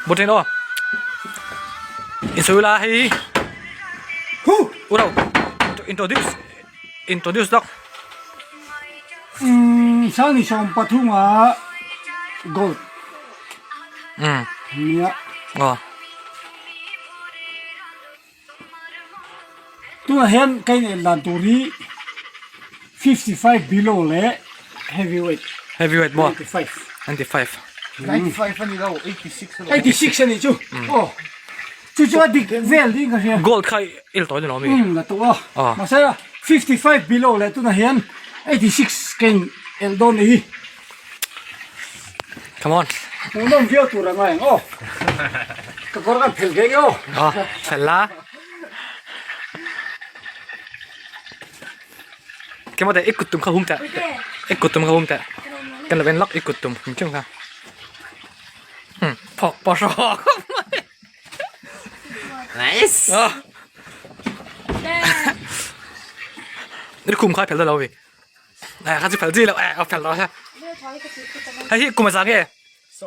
Butrin aw. Insawi la hei. Hu! Uro. Introduce. Introduce lawk. Umm Sangni 13 ah gold. Umm. Nia. Aw. Tunah hian ka inel dan tur hi 55 below leh heavyweight. Heavyweight maw? 95. 95. 95 a ni lo, 86 a ni. 86 a nih chu. Aw. Chu chu a dik vel ding ka hria. Gold kha i la tawi ni lo mi? Um la tawh a. Aw. Mahse 55 below leh tunah hian 86 ka inel dawn ni hi. Come on. Hmuhnawm viau tur a ngai ang aw. Ka kawr kan phelh ve nge aw. Aw, phelh la. Kema te i kut tum kha hum teh. I kut tum kha hum teh. Kan lo en lawk i kut tum hum chung kha. Hmm, phawk pawh hrawk. Nice. Aw. I khum kha phelh dawn lo mi. Eh, kha chu phel chi lo eh, a phel lo ha. Hei hi kum a za nge? 17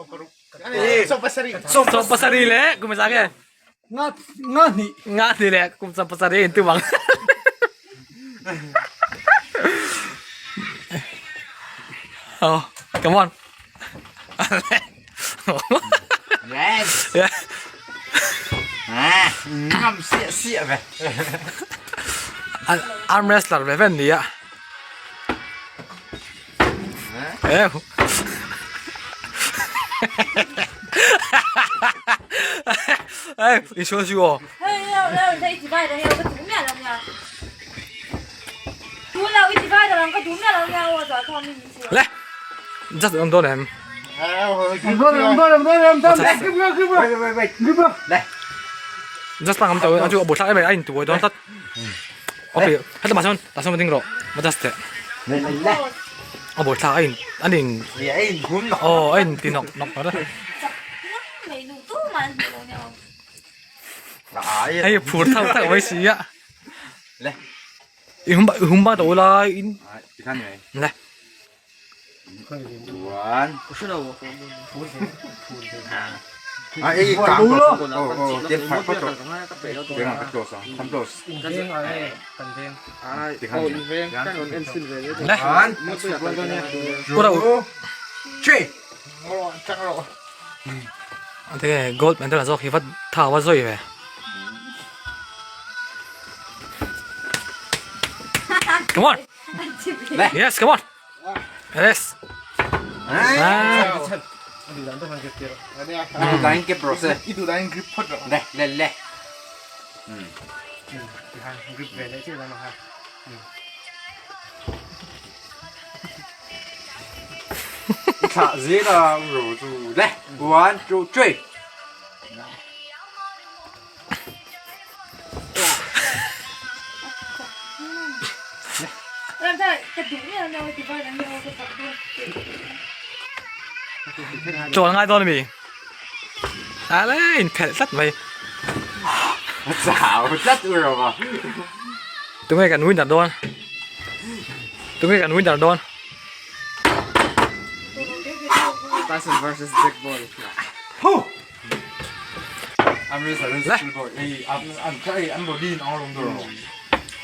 le kum a za nge? Nga nga hnih. Nga hnih le kum 17 in tu bang. Oh, come on. Yes. Yeah. À, ngam xịa xịa về. Arm wrestler ve ven nia. Eh. Eh, i sual su aw. Le, just om dawn em. Just pangam tawh a chu a bu thlak em a in tuai dawn tlat. Ok, heta mah sawn tah sawn va ding rawh va just teh. A bu thlak a in an in aw a in ti nawk nawk tawh a. Hei phur thau thau mai si a. I hum i hum ba tawh ula in le. Le. Gold medal a zawk hi va tha va zawi ve. Come on. Yes, come on. Yes. Ah. One, two, three. Chawl ngai dawn ami? Ale in phelh tlat mai. Chau tlat u ro ma. Tunge kan winner dawn? Tunge kan winner dawn? Tyson versus Jack Ball.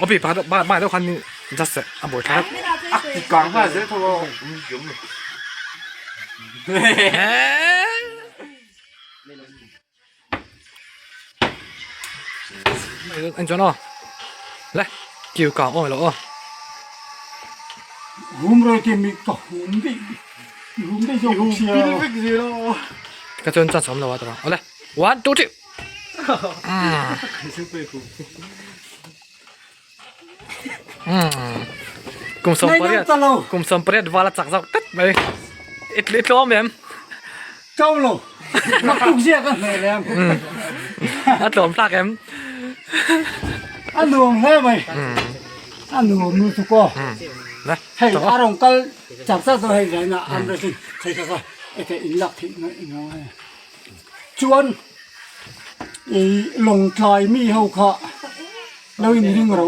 Opi pakhat pakhat deuh khan just a buai thlak Anh chuan aw le kiu kang aw lo aw. Hum rei te mi ka hum dei hum dei zawk sia. Ka chuan chance awm lo a tawh awle one two three. Kum 18 kum 18 vala chak zawk tlat mai i tlawm em? Tlawm lo. Naktuk zia ka hneh leh ang. A tlawm thlak em? A nuam hle mai. A nuam lutuk aw. Hei a rawn kal chak chak dawn hei zaina arm wrestling thei kha kha eke in lak theih ngaih eng ang e. Chuan i lawngtlai mi ho kha lo in ring ro.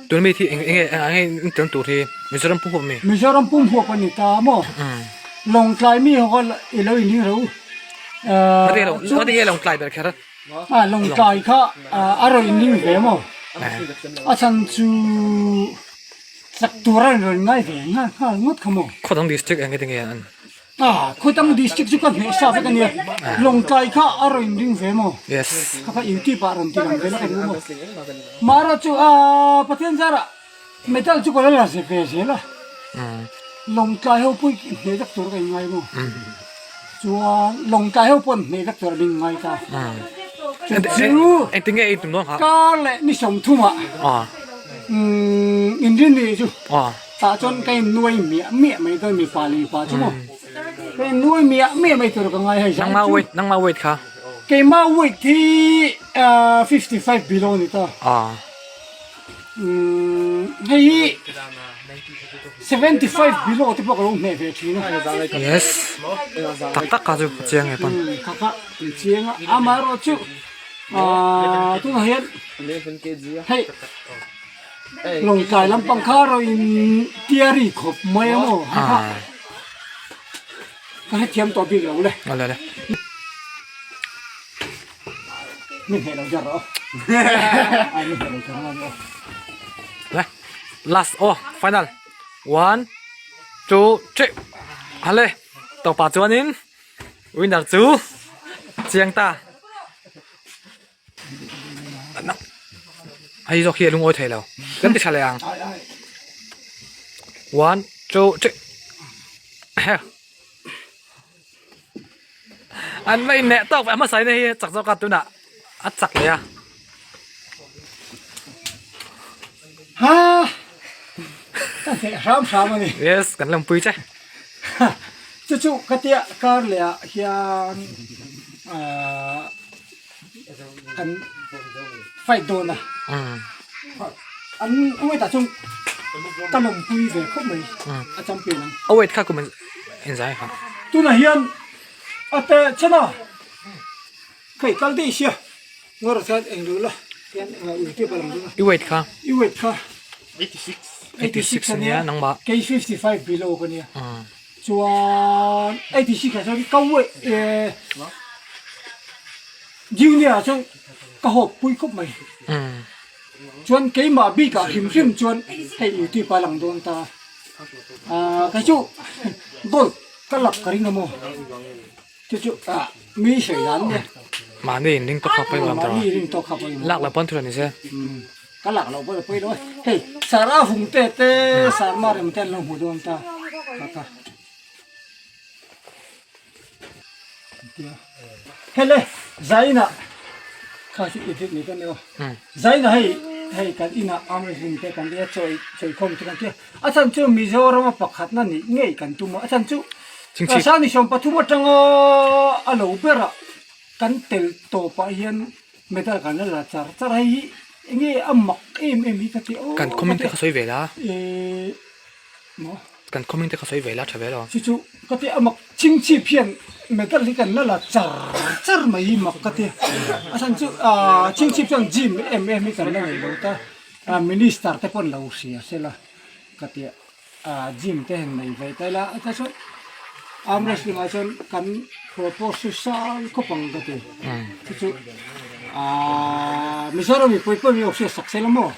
Tun mi hi eng enge eng enge in tel tur hi Mizoram pum huap a mi? Mizoram pum huap a ni ta maw? Lawngtlai mi ho kha i lo inring ro. Ngati nge Lawngtlai ber kher? A Lawngtlai kha a rawn inring ve maw? A chhan chu chak tur a rawn ngai ve nghal ngawt kha maw? Khawdang district eng nge an? A, khawtang district chu ka hneh sa vek a nia. Lawngtlai kha a rawn inring ve maw? Yes. Kha kha YouTube ah rawn ti lang vel a ka duh maw? Mara chu a Pathian zarah medal chu ka la la ve zel a. Lawngtlai ho pawh i hneh vek tur ka inngai maw? Chuan Lawngtlai ho pawh an hneh vek tur an inngai ta. Chu chu Engtin nge i tum dawn kha? Kar leh ni 30 ah inrin ni chu. Tah chuan ka in nuai miah miah mai dawn mipa leh mipa chu maw ka in nuai miah miah mai tur ka ngai hei Nangma weight nangma weight kha Keima weight hi 55 below ni ta hei hi 75 below te pawh ka lo hmeh ve thin a Yes tak tak kha chu ka chiang e pawn Kha kha an chiang a amaherawh chu tunah hian hei Lawngtlai lampang kha erawhin tiari khawp mai a maw ha kha ka hrethiam tawh bik lo le. Awle awle. Mi hneh lo jar rawh. Ai mi hneh lo jar ngai aw. Le last oh final 1 2 3 hale topa chuanin winner chu chiang ta. Hei zawk hi a lungawi thei lo kan ti tha leh ang 1 2 3 heh an va inneih tawk ve a hmasa in hei chak zawk a tunah a chak leh a ha ka hneh hram hram a ni yes kan lawmpui che chu chu ka tia kar leh ah hian ahh Kan fight dawn a an weight ah chuan ka lawmpui ve khawp mai a champion ang. A weight kha kum in zai kha. Tunah hian a te chen a hei kal daih sia ngawrh chuan eng duh la tian youtube a lang dawn a. I weight kha. I weight kha 86 86 ania nangmah. Kei 55 below ka nia. Chuan 86 ah chuan ka weight eh junior ah chuan ka hawk pui khawp mai. Chuan keimah bik ah hrim hrim chuan hei youtube a lang dawn ta ah kei chu gold ka lak ka ring a maw chu chu ah mi sawi dan nia. Mahni in ring tawk kha pawimawh lam Mahni in ring tawk kha pawimawh. Lak loh pawn thil a ni se. Ka lak loh pawh a pawi lo e. Hei Sara hung te te Sarma rem te an lo hmu dawn ta kha kha. Hele Zaina kha chu edit ni kan ni aw. Zaina hei hei kan inah arm wrestling te kan tia chawi chawi khawm te kan tia. A chhan chu Mizoram a pakhat na nih ngei kan tum a. A chhan chu Sani 13 atanga a lo berah kan tel tawpah hian Medal kan la la char char hei hi enge a mak em em hi ka ti aw Kan comment te kha sawi ve la. Eee maw. Kan comment te kha sawi ve la tha ve lo. Chu chu ka ti a mak chingchip hian medal hi kan la la char char mai hi mak ka ti a chhan chu aaa chingchip chuan gym em em hi kan la nei lo ta a minister te pawn lo hria sela ka ti a gym te han nei ve ta ila a chuan arm wrestling ah chuan kan propose chu sang khawp ang ka ti chu chu aaa Mizoram mipui pawh hi hriat sak sela maw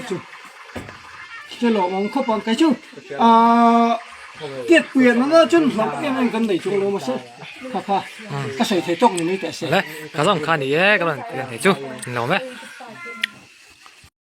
chu chu chu lawm awm khawp ang kei chu aaa tiat puiah nana chuan hlauh em em kan nei chung lo mahse kha kha ka sawi thei tawk ni mai teh se. Ka zawng kha ni e ka rawn ti thei chu ni lo e.